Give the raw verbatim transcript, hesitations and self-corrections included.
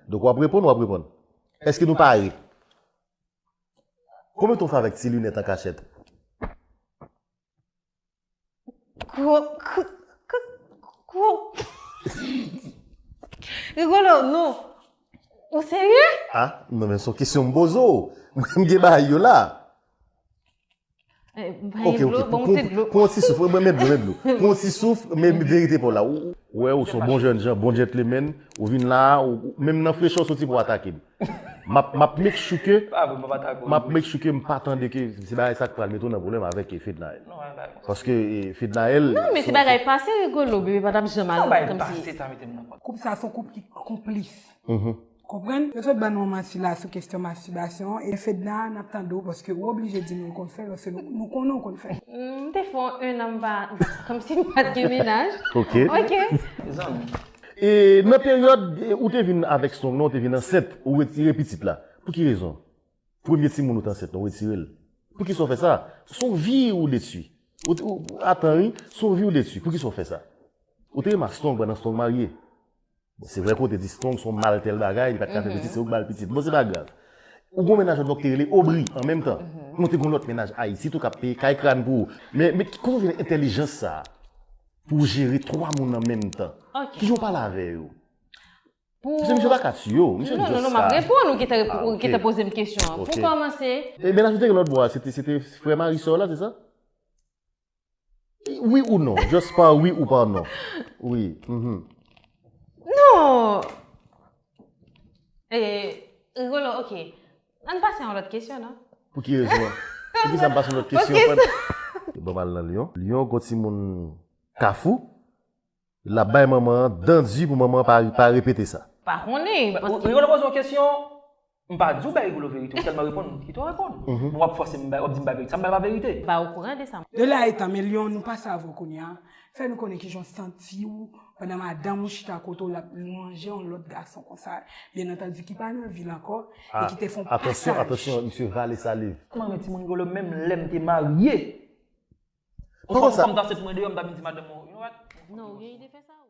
Donk w ap reponn, w ap reponn. Èske nou pare? Konbyen tan w fè avèk ti linèt an kachèt? Gwo, gwo, gwo. Rigolo, non. Ou serye? Ah, non, men se yon kesyon m poze w. Mwen, m gen bagay yo la. Ok, ok. Pran yon ti souf, mwen met dlo, met dlo. Pran yon ti souf, men verite pa w la. Ou wè, ou se yon bon jèn jan, bon gentleman. Ou vin la, menm nan frechè w soti pou atake m. M ap make sure ke m pa tande ke se bagay sa k pral mete w nan pwoblèm avèk Fednaelle. Paske Fednaelle. Non, men se bagay pase, Rigolo, bebe pa t ap janm al kòmsi. Koup sa se yon koup ki konplis. Konprann? Yo sot ban nou manti la sou kesyon mastibasyon e Fedna n ap tande w paske ou oblije di nou w konn fè l paske nou konnen w konn fè l. M te fè yon an m pa kòmsi m pa t gen mennaj. Ok. E nan peryòd ou te vin avèk Strong nan, ou te vin ansent, ou retire pitit la. Pou ki rezon? Premye timoun ou te ansent nan, ou retire l. Poukisa w fè sa? Se yon vi ou detwi. Ou, ou, atan wi, se yon vi ou detwi. Poukisa w fè sa? Ou te renmen Strong pandan Strong marye. Bon, se vre ke w te di Strong se yon mal tèl bagay, li pa t ka fè pitit, se ou k ba l pitit. Bon, se pa grav. Ou gen yon mennaj lòt bò ki te rele Aubry an menm tan. Nou te gen yon lòt mennaj Ayiti tou k ap peye kay kràn pou ou. Men, men kote w jwenn entèlijans sa a? Pou w jere twa moun an menm tan. Kijan w pale avè yo? Paske misye pa ka tiye w, misye just ka. Non, non, non, m ap reponn ou ki te, ou ki te poze m kesyon an. Pou kòmanse. E mennaj ou te gen lòt bò a, se te, se te frè mari sè w la, se sa? Wi ou non? Just pa wi ou pa non. Wi. Mhm. Non! E, Rigolo, ok. Ann pase a yon lòt kesyon, non? Pou ki rezon? Poukisa m pase yon lòt kesyon? Paske sa. Bon, m al nan Lyon. Lyon, gon timoun Kafou. L ap bay manman an dan di pou manman an pa, pa repete sa. Pa konnen. Rigolo poze yon kesyon. M pa di w bay Rigolo verite, ou tèlman reponn, kite w reponn. Bon, w ap fòse m bay, w ap di m bay verite. Sa m bay pa verite. M pa okouran de sa. De la etan, men Lyon, nou pase avè w kounye a. Fè nou konnen kijan w santi w pandan madanm ou chita kote w l ap lwanje yon lòt gason konsa. Byen antandi, ki pa nan vil ankò e ki te fè yon pasaj. Atansyon, atansyon, misye vale saliv. Mwen renmen timoun Rigolo menm lè m te marye. Ou fè m konn m t ansent mwen deyò, m ta vin di madanm mwen, you know what? Non, ou gen ide fè sa?